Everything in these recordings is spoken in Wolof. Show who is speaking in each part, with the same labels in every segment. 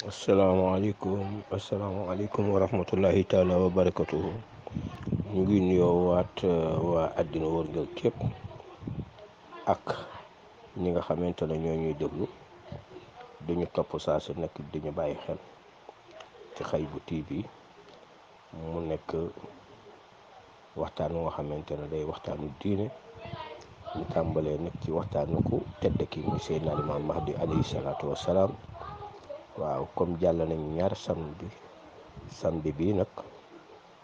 Speaker 1: asalaamaaleykum wa rahmatullahi taala wa barakatuhu. ñu ngi nuyoo waat waa àddina wërngal képp ak ñi nga xamante ne ñoo ñuy déglu duñu topp saa su nekk duñu bàyyi xel ci Xaybu TV. mu nekk waxtaan nga xamante ne day waxtaanu diine, ñu tàmbalee nag ci waxtaanu ku tedd ki muy Seydina Limaamu Mahdi alayhi salaatu wassalaam. waaw, comme jàll nañ ñaar samedi bii nag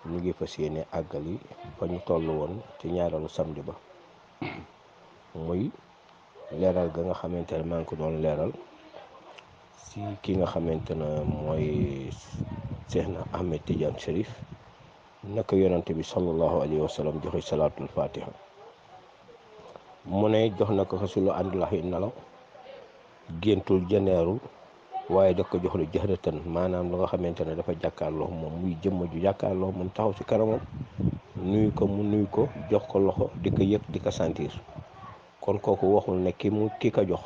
Speaker 1: ñu ngi fas yéene àggali fa ñu toll woon ci ñaareelu samedi ba muy leeral ga nga xamante ne maa ngi ko doon leeral si ki nga xamante ne mooy Cheikhna Ahmed Tidiane Chérif, naka yonante bi sallallahu alayhi wa sallam joxe salaatul fatiha. mu ne jox na ko xasulu àndulax yi nelaw géntul janeerul, waaye da ko jox lu jëxëratan, maanaam lu nga xamante ne dafa jàkkaarloo moom, muy jëmm ju jàkkaarloo moom taxaw ci kanamam nuyu ko, mu nuyu ko, jox ko loxo, di ko yëg, di ko sentir. kon kooku waxul ne ki ko jox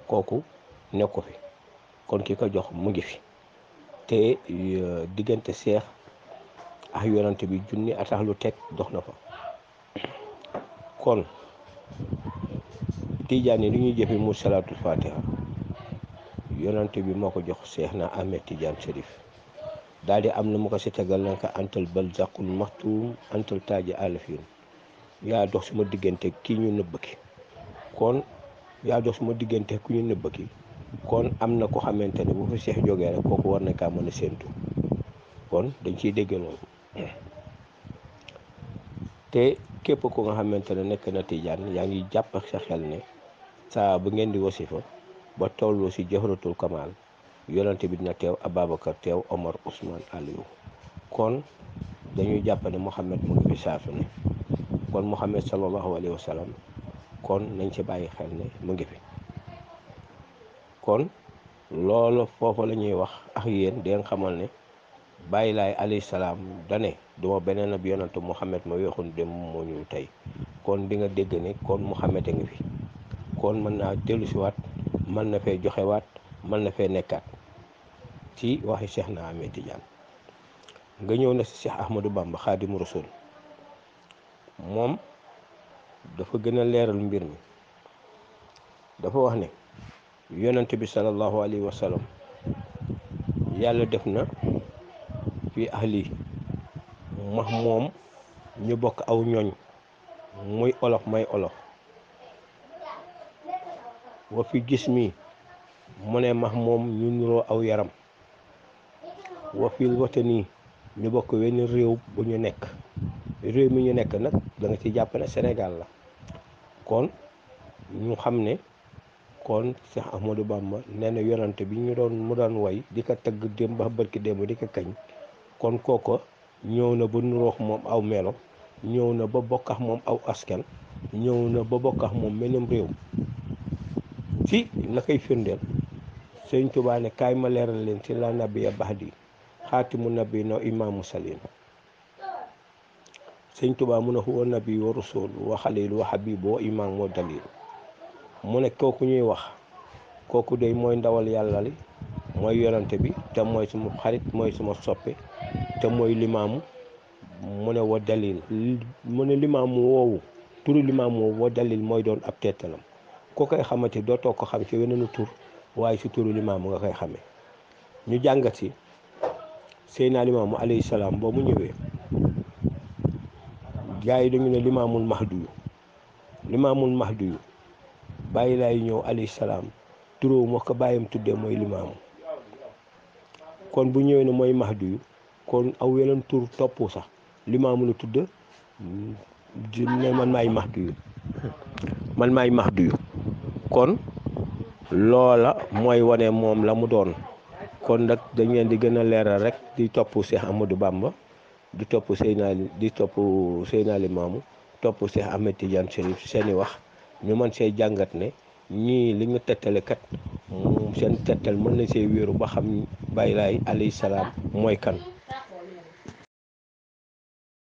Speaker 1: kooku nekku fi, kon ki ko jox mu ngi fi. te diggante seex ak yonante bi junni atax lu teg dox na fa. kon tijaan yi li ñuy jëfe mu salaatul fatiha, yonante bi moo ko jox Cheikhna Ahmed Tidiane Chérif. daal di am na mu ko si tegal na ko antal bal zaqul maxtuum antal taaji àlafin, yaa dox suma diggante ki ñu nëbb ki. kon yaa dox suma diggante ku ñu nëbb ki, kon am na ko xamante ne bu fa Cheikh jógee rek kooku war na kaa mën a séentu. kon dañ ciy dégg loolu. te képp ku nga xamante ne nekk na tijaan yaa ngi jàpp ak sa xel ne saa bu ngeen di wasifa ba tolloo si jawharatul kamal, yonante bi dina teew, Ababacar teew, Omar, Ousmane, Aliou. kon dañuy jàpp ne Mouhamed mu ngi fi saasu ne. kon Mouhamed sallallahu alayhi wa sallam kon nañ ci bàyyi xel ne mu ngi fi. kon loolu foofu la ñuy wax ak yéen di xamal ne bàyyi laay alayhi salaam dane duma beneen ab yonante Mouhamed ma weexoon dem moo ñëw tey. kon di nga dégg ne kon Mouhamed a ngi fi. kon mën naa dellu si waat, mën na fee joxewaat, mën na fee nekkaat ci waxi Cheikhna Ahmed Tidiane. nga ñëw na si Cheikh Ahmadou Bamba Xaadimu Rasul, moom dafa gën a leeral mbir mi. dafa wax ne yonante bi sallallahu alayhi wa sallam yàlla def na fii ahli max moom ñu bokk aw ñooñ, muy olof may olof. wa fi gis mi mu ne max moom ñu niroo aw yaram. wa fil watani ñu bokk wenn réew bu ñu nekk. réew mi ñu nekk nag da nga ci jàpp ne Sénégal la. kon ñu xam ne kon Cheikh Ahmadou Bamba nee na yonante bi mu doon way di ko tëgg démb ba bërki démb di ko kañ. kon kooko ñëw na ba nuroox moom aw melo, ñëw na ba bokkax moom aw askan, ñëw na ba bokkax moom menum réew. ci la koy firndeel Sëñ Tuubaa ne kaay ma leeral leen ci la nabiya baxdi xaatimu nabi no imaamu salim. Sëñ Tuubaa mu ne huwa nabi wa rasul wa xalil wa habib wa imaam wa dalil. mu ne kooku ñuy wax kooku de mooy ndawal yàlla li, mooy yonante bi, te mooy suma xarit, mooy suma soppe, te mooy limaamu. mu ne wa dalil, mu ne limaamu woowu, turu limaamu woowu wa dalil mooy doon ab teetalam. ko koy xamante dootoo ko xam ci weneen tur, waaye si turu limaamu nga koy xamee. ñu jàngat si Seydina Limaamu alayhi salaam boo mu ñëwee, gars yi dañu ne limaamul mahdiyu bàyyi laay ñëw alayhi salaam turóo moo ko bàyyam tuddee mooy limaamu. kon bu ñëwee ne mooy mahdiyu, kon aw yeneen tur topp sax limaamu la tudd ne man maay mahdiyu. kon loola mooy wane moom la mu doon. kon nag dañ leen di gën a leeral rek di topp Cheikh Ahmadou Bamba, di topp Seydina Limaamu, topp Cheikh Ahmed Tidiane Chérif seeni wax, ñu mën see jàngat ne ñii li ñu tettale kat seen tettal mën na see wéeru ba xam bàyyi laay alayhi salaam mooy kan.